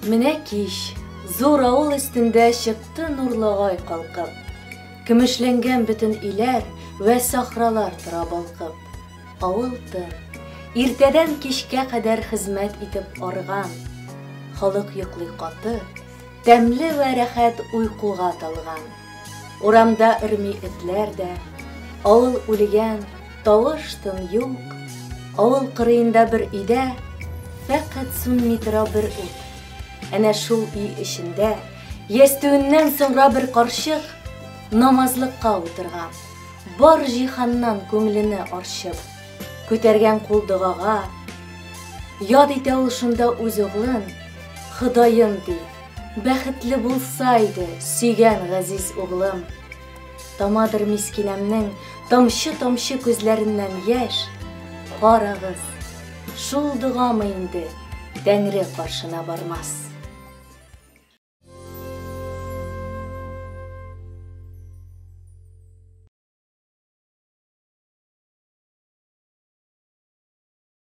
Менә кич, зур авыл өстендә чыкты нурлы ай калкып. Көмешләнгән бөтен өйләр вә сахралар тора балкып. Авыл тын. Иртәдән кичкә кадәр хезмәт итеп арыган. Халык йоклый каты, тәмле вә рәхәт уйкуга талган. Урамда өрми этләр дә, авыл үлгән, тавыш-тын юк. Авыл кырыенда бер өйдә фәкать сүнми тора бер ут. Әнә шул өй эчендә ястүеннән соңра бер карчык намазлыкка утырган. Бар җиһаннан күңлене арчып, күтәргән кул догага. Яд итә ул шунда үз углын, Ходаем, ди, бәхетле булса иде сөйгән газиз углым. Тамадыр мискинәмнең тамчы-тамчы күзләреннән яшь. Карагыз, шул догамы инде Тәңре каршына бармас.